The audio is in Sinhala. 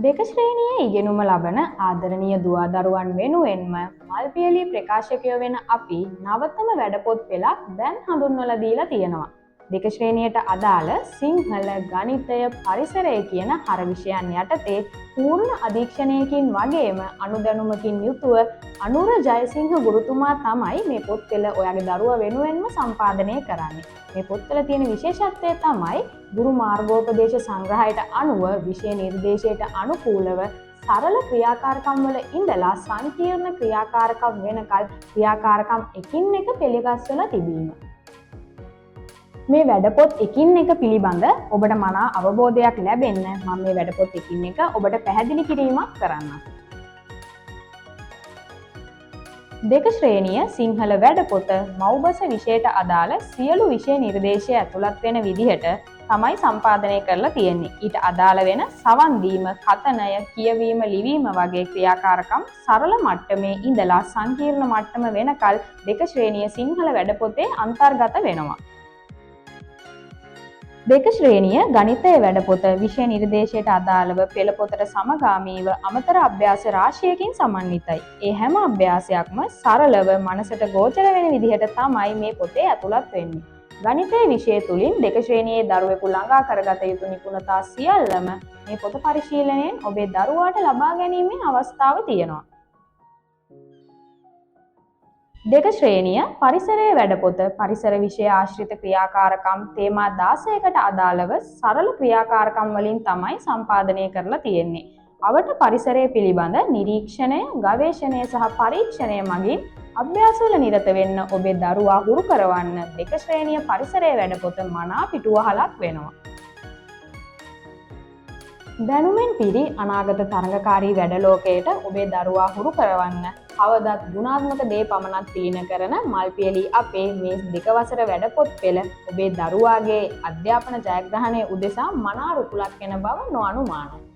දෙක ශ්‍රේණියේ ඉගෙනුම ලබන ආදරණීය දුවා දරුවන් වෙනුවෙන්ම මල්පියලී ප්‍රකාශකයෝ වෙන අපි නවතම වැඩපොත් පෙළක් දැන් හඳුන්වලා දීලා තියෙනවා. දෙක ශ්‍රේණියට අදාළ සිංහල, ගණිතය, පරිසරය කියන හර විෂයන් යටතේ පූර්ණ අධීක්ෂණයකින් වගේම අනුදැනුමකින් යුතුව අනුර ජයසිංහ ගුරුතුමා තමයි මේ පොත් පෙළ ඔයාගේ දරුවා වෙනුවෙන්ම සම්පාදනය කරන්නේ. මේ පොත්වල තියෙන විශේෂත්වය තමයි ගුරු මාර්ගෝපදේශ සංග්‍රහයට අනුව විෂය නිර්දේශයට අනුකූලව සරල ක්‍රියාකාරකම් වල ඉඳලා සංකීර්ණ ක්‍රියාකාරකම් වෙනකල් ක්‍රියාකාරකම් එකින් එක පෙළගස්වලා තිබීම. මේ වැඩපොත් එකින් එක පිළිබඳ ඔබට මනා අවබෝධයක් ලැබෙන්න මම මේ වැඩපොත් එකින් එක ඔබට පැහැදිලි කිරීමක් කරන්නම්. දෙක ශ්‍රේණිය සිංහල වැඩපොත මව්බස විෂයට අදාළ සියලු විෂය නිර්දේශය ඇතුළත් වෙන විදිහට තමයි සම්පාදනය කරලා තියෙන්නේ. ඊට අදාළ වෙන සවන් දීම, කතනය, කියවීම, ලිවීම වගේ ක්‍රියාකාරකම් සරල මට්ටමේ ඉඳලා සංකීර්ණ මට්ටම වෙනකල් දෙක ශ්‍රේණිය සිංහල වැඩපොතේ අන්තර්ගත වෙනවා. දෙක ශ්‍රේණිය ගණිතය වැඩපොත විෂය නිර්දේශයට අදාළව පෙළ පොතට සමගාමීව අමතර අභ්‍යාස රාශියකින් සමන්විතයි. ඒ හැම අභ්‍යාසයක්ම සරලව මනසට ගෝචර වෙන විදිහට තමයි මේ පොතේ ඇතුළත් වෙන්නේ. ගණිතය විෂය තුලින් දෙක ශ්‍රේණියේ දරුවෙකු ළඟා කරගත යුතු නිපුණතා සියල්ලම මේ පොත පරිශීලනයෙන් ඔබේ දරුවාට ලබා ගැනීමේ අවස්ථාව තියෙනවා. දෙක ශ්‍රේණිය පරිසරය වැඩපොත පරිසර විෂය ආශ්‍රිත ක්‍රියාකාරකම් තේමා 16කට අදාළව සරල ක්‍රියාකාරකම් වලින් තමයි සම්පාදනය කරලා තියෙන්නේ. අවට පරිසරය පිළිබඳ නිරීක්ෂණය, ගවේෂණය සහ පරීක්ෂණය මගින් අභ්‍යාසවල නිරත වෙන්න ඔබේ දරුවා හුරු කරවන්න දෙක ශ්‍රේණිය පරිසරය වැඩපොත මනා පිටුවහලක් වෙනවා. දැනුමෙන් පිරි අනාගත තරඟකාරී වැඩලෝකයට ඔබේ දරුවා හුරු කරවන්න කවදත් ගුණාත්මක දේ පමණක් තීන කරන මල්පියලී අපේ මේ දෙක වසර වැඩපොත් පෙළ ඔබේ දරුවාගේ අධ්‍යාපන ජයග්‍රහණය උදෙසා මනා රුකුලක් වෙන බව නොඅනුමානයි.